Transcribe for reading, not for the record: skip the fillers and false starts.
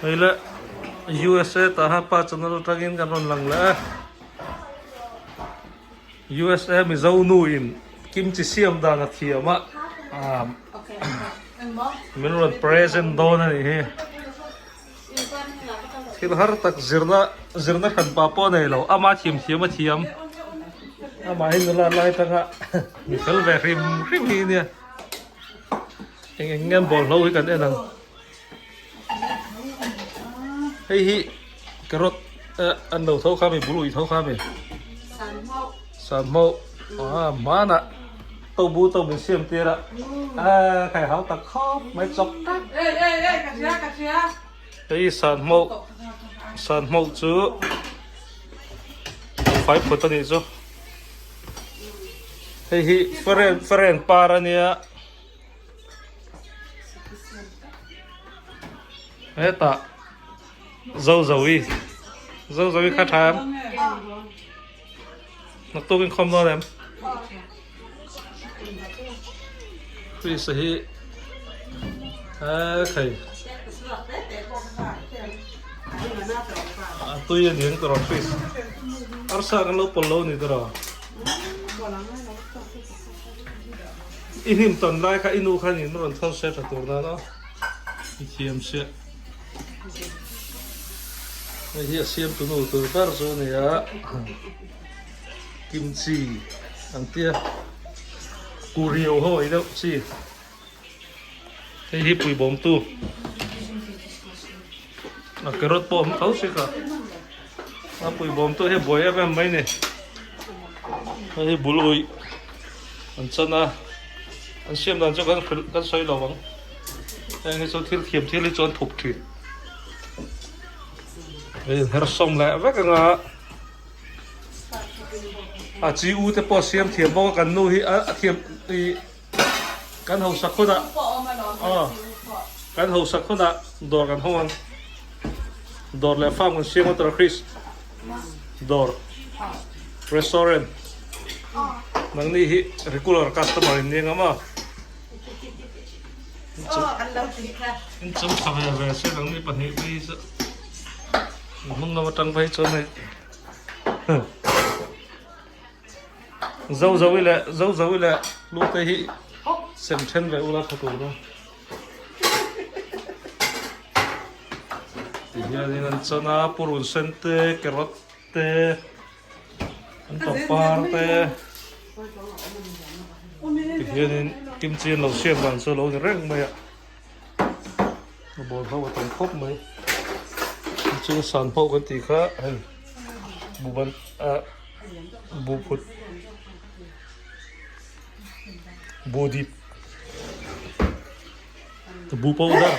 Hei le USA taha pa channel atangin kan rawn lang leh a. USA Mizo nu in kimchi siam dan a thiam a min rawn present dawn a nih hi. Thil har tak zirna zirna hran pa pawh a nei lo ama thiam thiam a thiam amah hi nula lai atanga mi fel ve hrim hrim hi nia eng eng nge an bawlhlo hi kan en ang hei hi carrot an lo tho kha mi bul ui tho kha mi sanhmawh ah hmanah To bu to min siam tir a, a khai hau tak khawp mai chawk tak. Hei sanhmawh sanhmawh chu fai phut a nih chu. Hei hi faren faren par a nia. Hetah zo zo-i zo zo-i kha tha em? Naktuk in khawm dawn em? Chris hi a thei a tui a niang tawh Chris arsa kan lo pawlh lo a ni tawh i hnim tawn lai kha i nu khan in rawn thawn se tha tur nan aw i thiam sia Hei hi a siamtu nu tur ber chu a ni a kimchi an tia kuriau ho ei deuh chi hei hi puibawmtu a carrot pawh a awm tho si kha a puibawmtu hi a buai em em mai a ni hei hi bul uih an chan a an siam dan chu kan hrilh kan sawi lo ang. Heng hi chu thil thiam thil hi chuan thup thin. Hei her sawm leh vek anga a chi u te pawh siam thiam bawk a kan nu hi a thiam i kan hausak hunah aw kan hausak hunah dawr kan hawng ang dawr leh farm kan siam a tawrh Chris dawr restaurant nangni hi regular customer in ni ang a maw. In chung tha ve ve se nangni pahnih phei hi chu hnung lam atang phei chuan hei zo zo i leh zo zo i leh lu te hi sem then ve ula tha tur dawn ti hianin an chan a purun sen te carrot te An pangpar te tihianin kimchi an lo siam dan chu a lo ni reng mai a a bawl ho a tam khawp mai chu san pawh kan tih kha hei buhban ah buhphut buhdip buh powder.